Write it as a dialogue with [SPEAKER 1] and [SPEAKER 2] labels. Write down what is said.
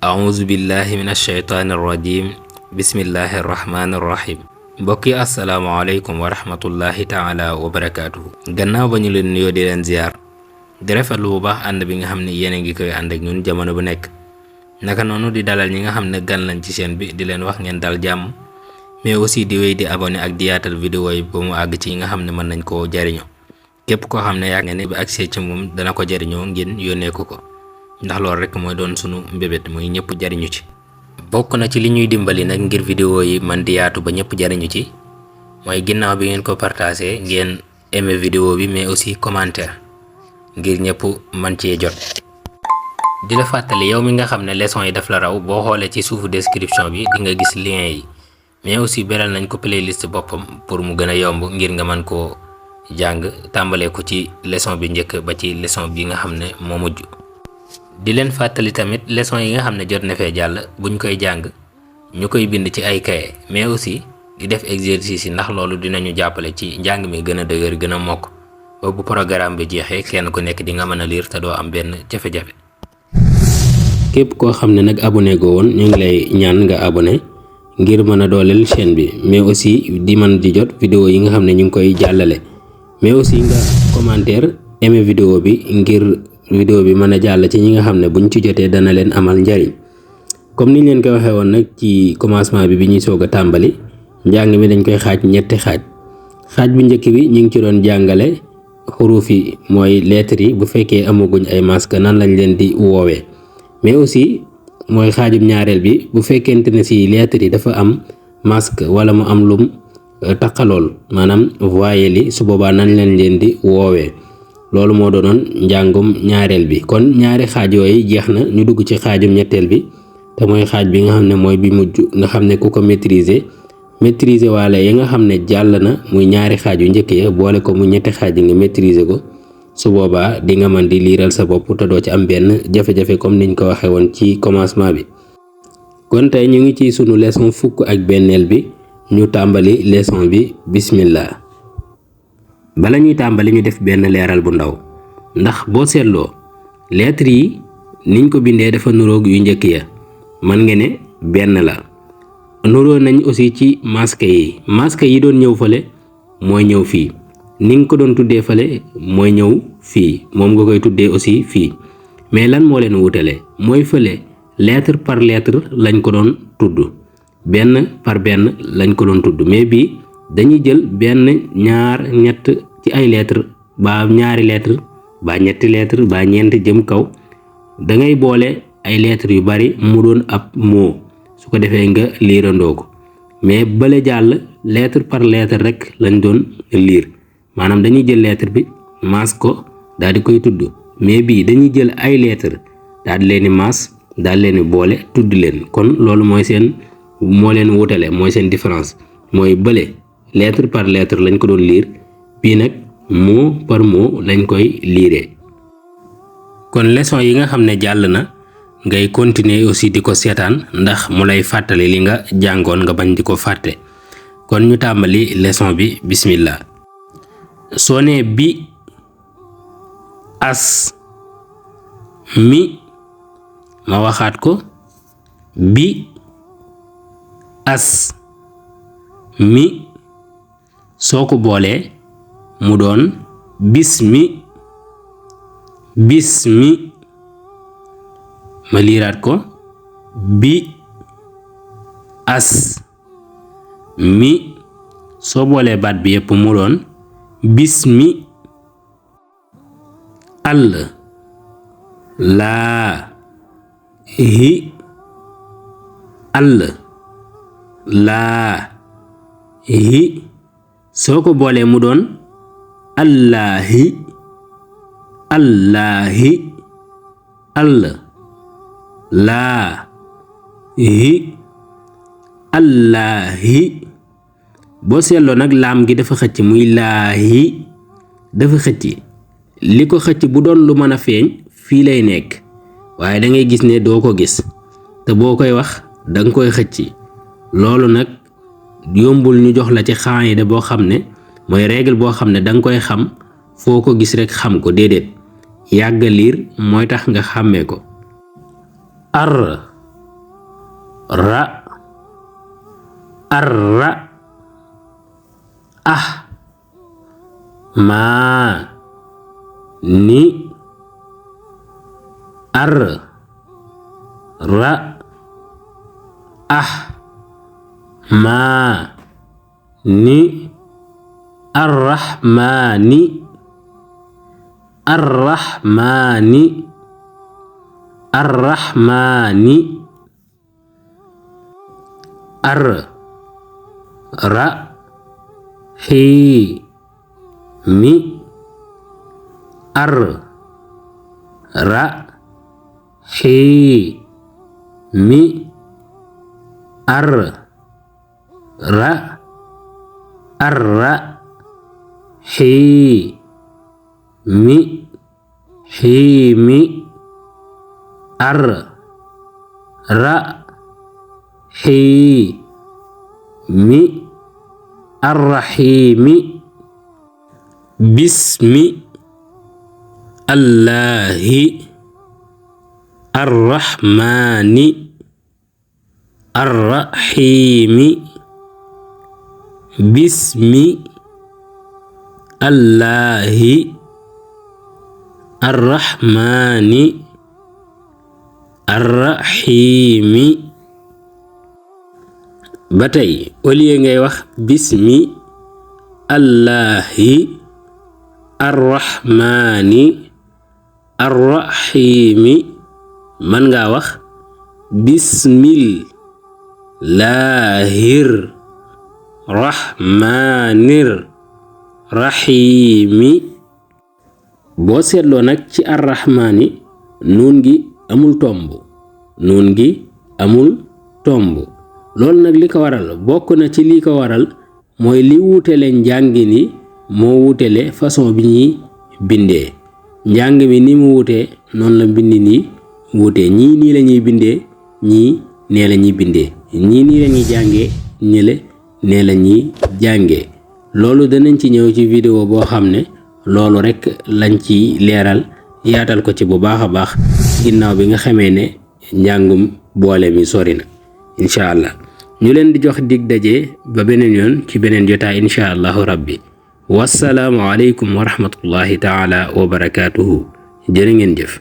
[SPEAKER 1] auzu billahi min ashaytaani rajim bismillahi rahmaani rahim mbokk yi asalaamaaleykum wa rahmatullahi taala wa barakaatuhu. gannaaw ba ñu leen nuyoo di leen ziar di rafetlu bu baax ànd bi nga xam ne yéen a ngi koy ànd ak ñun jamono bu nekk, naka noonu di dalal ñi nga xam ne gan lañ ci chaîne bi di leen wax ngeen dal jàmm, mais aussi di wéy di abonné ak di yaatal vidéo yi ba mu àgg ci yi nga xam ne mën nañ koo jariñoo. képp koo xam ne yaa nga ne ba agsee ci moom dana ko jariñoo ngeen yónnee ko ndax loolu rek mooy doon sunu mbébét muy ñëpp jariñu ci. bokk na ci li ñuy dimbali nag ngir vidéo yi man di yaatu ba ñëpp jariñu ci mooy ginnaaw bi ngeen ko partagé ngeen aimé vidéo bi, mais aussi commentaire ngir ñëpp man cee jot. di la fàttali yow mi nga xam ne leçon yi daf la raw, boo xoolee ci suufu description bi di nga gis lien yi, mais aussi beral nañ ko playlist boppam pour mu gën a yomb ngir nga mën koo jàng tàmbalee ko ci leçon bi njëkk ba ci leçon bi nga xam ne moo mujj. di leen fàttali tamit leçon yi nga xam ne jot na fee jàll buñ koy jàng ñu koy bind ci ay kaye, mais aussi di def exercice yi ndax loolu dinañu jàppale ci njàng mi gën a dëgër gën a mokk ba bu programme bi jeexee kenn ku nekk di nga mën a lire te doo am benn jafe-jafe. képp koo xam ne nag abonné go woon ñu ngi lay ñaan nga abonné ngir mën a dooleel chaîne bi, mais aussi di mën di jot vidéo yi nga xam ne ñu ngi koy jàllale, mais aussi nga commentaire aimé vidéo bi ngir vidéo bi mën a jàll ci ñi nga xam ne buñ ci jotee dana leen amal njariñ. comme niñ leen ko waxee woon nag ci commencement bi ñuy soog a tàmbali, njàng mi dañ koy xaaj ñetti xaaj bu njëkk bi ñu ngi ci doon jàngale xuruuf yi mooy lettres yi bu fekkee amaguñ ay masque nan lañ leen di woowee, mais aussi mooy xaajum ñaareel bi bu fekkente ne si lettres yi dafa am masque wala mu am lum taqalool maanaam voyelle yi, su boobaa nan lañ leen di woowee. loolu moo doonoon njàngum ñaareel bi. kon ñaari xaaj yooyu jeex na, ñu dugg ci xaajum ñetteel bi te mooy xaaj bi nga xam ne mooy bi mujj, nga xam ne ku ko maîtriser waale yi nga xam ne jàll na muy ñaari xaaj yu njëkk ya boole ko mu ñetti xaaj yi nga maîtriser ko, su boobaa di nga mën di liiral sa bopp te doo ci am benn jafe-jafe comme niñ ko waxee woon ci commencement bi. kon tey ñu ngi ci sunu leçon fukk ak benneel bi, ñu tàmbali leçon bi bismillah. bala ñuy tàmbali ñu def benn leeral bu ndaw, ndax boo seetloo lettres yi niñ ko bindee dafa nuroog yu njëkk ya, mën nga ne benn la. nuroo nañ aussi ci masque yi doon ñëw fële mooy ñëw fii, ni nga ko doon tuddee fële mooy ñëw fii, moom nga koy tuddee aussi fii. mais lan moo leen wutale mooy fële lettre par lettre lañ ko doon tudd, benn par benn lañ ko doon tudd, mais bii dañuy jël benn ñaar ñett ci ay lettres ba ñaari lettres ba ñetti lettres ba ñeent jëm kaw, da ngay boole ay lettres yu bari mu doon ab mot, su ko defee nga liirandoo ko. mais bale jàll lettre par lettre rek lañ doon liir, maanaam dañuy jël lettre bi maas ko daal di koy tudd, mais bii dañuy jël ay lettres daal di leen di maas daal leen di boole tudd leen. kon loolu moo leen wutale, mooy seen différence, mooy bële lettre par lettre lañ ko doon liir, bii nag mot par mot lañ koy liiree. kon leçon yi nga xam ne jàll na ngay continuer aussi di ko seetaan ndax mu lay fàttali li nga jàngoon nga bañ di ko fàtte. kon ñu tàmbali leçon bi bismillah. soo nee bi, as, mi, ma waxaat ko, bi, as, mi, soo ko boolee mu doon bismi, ma liiraat ko, bi, as, mi, soo boolee baat bi yépp mu doon bismi, all, laa, hi, all, laa, hi, soo ko boolee mu doon allaahi, all, laa, hi, allaahi. boo seetloo nag laam gi dafa xëcc muy laahi, dafa xëcc. li ko xëcc bu doon lu mën a feeñ fii lay nekk, waaye da ngay gis ne doo ko gis, te boo koy wax danga koy xëcc. loolu nag yombul ñu jox la ci xaayida boo xam ne mooy règle boo xam ne danga koy xam foo ko gis rek xam ko, déedéet. yàgg liir mooy tax nga xàmmee ko. ar ra arra ah maa ni ar ra ah maa ni arrahmaani arrahmaani arrahmaani ar ra xii mi ar ra xii mi ar ra arra xii mi xiimi ar ra xii mi arraxiimi bismi allahi arrahmaani arraxiimi bismi allahi arrahmaani arraxiimi ba tey au lieu ngay wax bismi allahi arrahmaani arraxiimi man nga wax bismillahir rahmanir raxiimi boo seetloo nag ci arrahmaani nuun gi amul tomb loolu nag li ko waral bokk na ci li ko waral mooy li wuutale njàngi ni moo wuutale façon bi ñuy bindee njàng mi ni mu wuutee noonu la mbind nii wuutee ñii nii la ñuy bindee ñii nee la ñuy bindee ñii nii la ñuy jàngee ñële nee la ñuy jàngee loolu danañ ci ñëw ci vidéo boo xam ne loolu rekk lañ ci leeral yaatal ko ci bu baax a baax ginnaaw bi nga xamee ne njàngum boole mi sori na incha allah ñu leen di jox dig daje ba beneen yoon ci beneen jotaay incha allahu rabbi wassalaamu aleykum wa rahmatullahi taala wa barakaatuhu jërë ngeen jëf